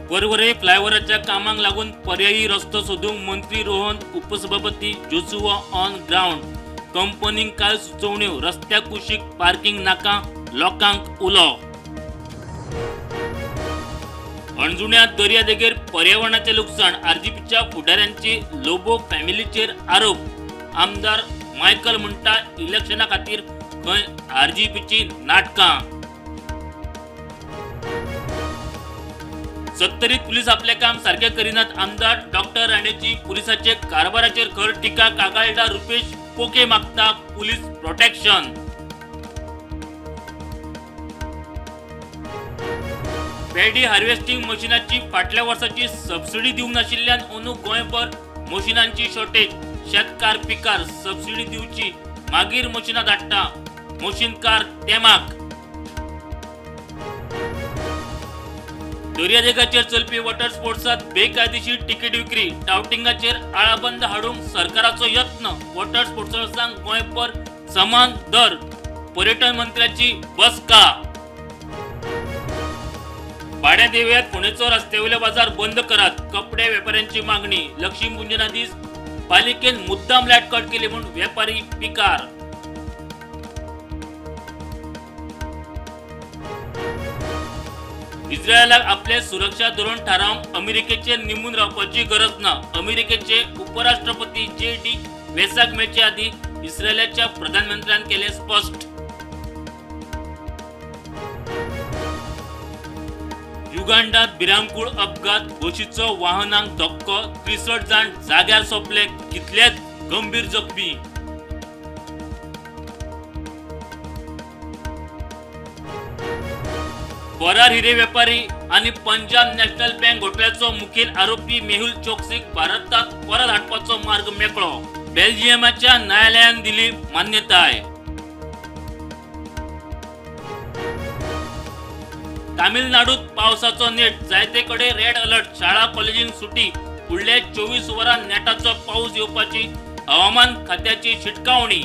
पर्वरे फ्लायओव्हराच्या कामाक लागून पर्यायी रस्तो सोदूंक मंत्री रोहन उपसभापती जोसुआ ऑन ग्रावंड. कंपनीक काल सुचोवण्यो, रस्त्या कुशीक पार्किंग नाका, लोकांक उलो. हणजुण्या दर्यादेगेर पर्यावरणाचें लुकसाण, आरजीपीच्या फुडाऱ्यांची लोबो फॅमिलीचेर आरोप. आमदार मायकल म्हणटा इलेक्शना खातीर खंय आरजीपीची नाटकां. सत्तरीत पुलीस आपलें काम सारकें करिनात, आमदार डॉक्टर राणेची पुलिसाचे कारभाराचेर खर टिका. कागाळदार रुपेश पोके मागता पुलीस प्रोटेक्शन. पेडी हार्वेस्टिंग मशिनाची फाटल्या वर्साची सबसिडी दिवंक नाशिल्ल्यान अंदू गोंयभर मशिनांची शॉर्टेज. शेतकार पिकार, सबसिडी दिवची मागीर मशिनां धाडटा, मशीनकार तेमाक. दर्यादेगाचेर चलपी वॉटर स्पोर्ट्सात बेकायदेशीर तिकीट विक्री, टावटिंगाचेर आळाबंद हाडूंक सरकाराचो यत्न. वॉटर स्पोर्ट्सांक गोंयभर समान दर, पर्यटन मंत्र्याची बसका. भाड्या देवयात फोंडेचो रस्त्यावयलो बाजार बंद करात, कपडे वेपाऱ्यांची मागणी. लक्ष्मीपुजना दीस पालिकेन मुद्दाम लायट कट केली म्हूण वेपारी पिकार. इस्रायलाक आपले सुरक्षा धोरण थारावंक अमेरिकेचेर निंबून रावपाची गरज ना, अमेरिकेचे उपराष्ट्रपती जे डी वेसाक मेळचे आदीं इस्रायलाच्या प्रधानमंत्र्यान केलें स्पश्ट. युगांडात भिरांकूळ अपघात, बशीचो वाहनांक धपको, 63 जाण जाग्यार सोंपले, कितलेच गंभीर जखमी. फरार हिरे व्यापारी आणि पंजाब नॅशनल बँक घोटाळ्याचो मुखेल आरोपी मेहुल चोक्सीक भारतात परत हाडपाचो मार्ग मेकळो, बेल्जियमाच्या न्यायालयान दिली मान्यताय. तामिळनाडूत पावसाचो नेट, जायते कडेन रेड अलर्ट, शाळा कॉलेजींक सुटी. फुडल्या 24 वरां नेटाचो पावस येवपाची हवामान खात्याची शिटकावणी.